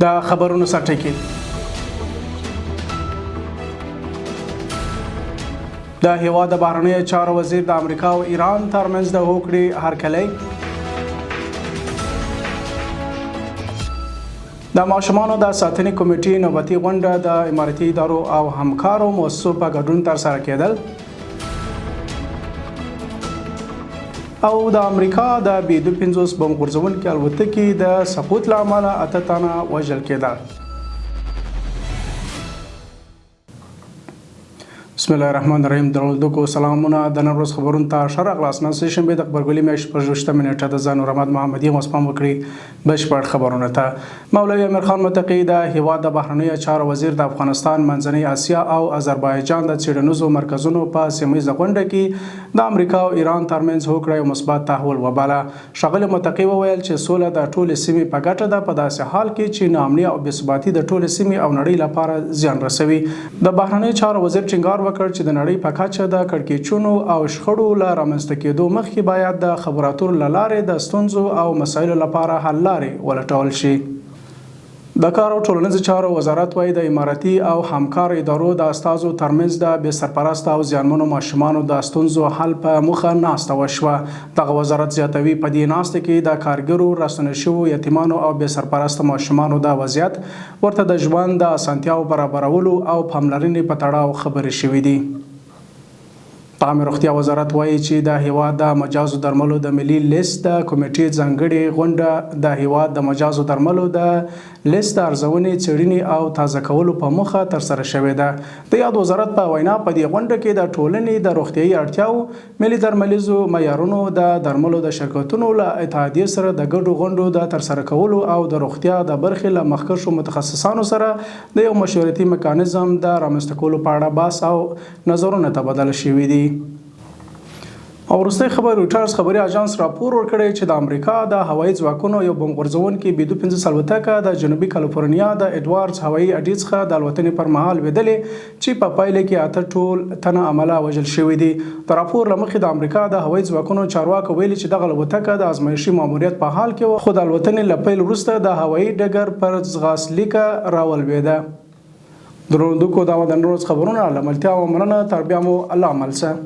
د خبرونو سرټکی. د هیواد د بهرنیو چارو وزیر د امریکا او ایران ترمنځ د هوکړې هرکلی. د ماشومانو د ساتنې کمیټې نوبتي غونډه د امارتي ادارو او همکارو موسسو په ګډون ترسره کېدل. او د امریکا د بي 52 بم غورځوونکې الوتکې د سقوط له امله 8 تنه وژل کېدل. بسم الله الرحمن الرحیم. درودکو سلامونه، د نن ورځ خبرونو ته ښه راغلاست. نن سه شنبه د غبرګولي میاشتې پر 26مه نېټه د ځان رحمت محمدي غوسپام وکړي بشپړ خبرونه ته. مولوي امیر خان متقي د هیواد د بهرنیو چارو وزیر د افغانستان، منځنۍ اسیا او آذربایجان د څېړنیزو مرکزونو په سیمه ییزه غونډه کې د امریکا او ایران ترمنځ هوکړه یو مثبت تحول وباله. ښاغلي متقي وویل چې سوله د ټولې سیمې په ګټه ده، په داسې حال کې چې ناامني او بې ثباتي د ټولې سیمې او نړۍ لپاره زیان رسوي. د بهرنیو چارو وزیر ټینګار وکړ چې د نړۍ په کچه د کړکېچونو او شخړو له رامنځته کېدو مخکې باید د خبرو اترو له لارې د ستونزو او مسایلو لپاره حل لارې ولټول شي. د کار او ټولنیزو چارو وزارت وايي، د امارتي او همکارو ادارو د استازو ترمنځ د بې سرپرسته او زیانمنو ماشومانو د ستونزو حل په موخه ناسته وشوه. دغه وزارت زیاتوي، په دې ناسته کې د کارګرو، راستنو شوو یتیمانو او بې سرپرسته ماشومانو د وضعیت، ورته د ژوند د اسانتیاوو برابرولو او پاملرنې په تړاو خبرې شوې دي. د عامې روغتیا وزارت وايي چې د هېواد د مجازو درملو د ملي لیست د کمېټې ځانګړې غونډه د هېواد د مجازو درملو د لیست د ارزونې، څېړنې او تازه کولو په موخه ترسره شوې ده. د یاد وزارت په وینا، په دې غونډه کې د ټولنې د روغتیايي اړتیاوو، ملي درملیزو معیارونو، د درملو د شرکتونو له اتحادیې سره د ګډو غونډو د ترسره کولو او د روغتیا د برخې له مخکښو متخصصانو سره د یو مشورتي میکانیزم د رامنځته کولو په اړه بحث او نظرونه تبادله شوي دي. او وروستۍ خبر، رویټرز خبري اژانس راپور ورکړی چې د امریکا د هوایي ځواکونو یو بم غورځوونکي بي 2 50 الوتکه د جنوبي کالیفورنیا د اډوارډز هوایي اډې څخه د الوتنې پر مهال لوېدلې چې په پایله کې 8 ټول تنه عمله وژل شوي دي. د راپور له مخې، د امریکا د هوایي ځواکونو چارواکو ویلي چې دغه الوتکه د ازمایښي ماموریت په حال کې وه، خو د الوتنې له پیل وروسته د هوایي ډګر پر ځغاستلیکه راولوېده. درنو لیدونکو، دا وه د نن ورځ خبرونه. له ملتیا مو مننه، تر بیا مو الله مل سه.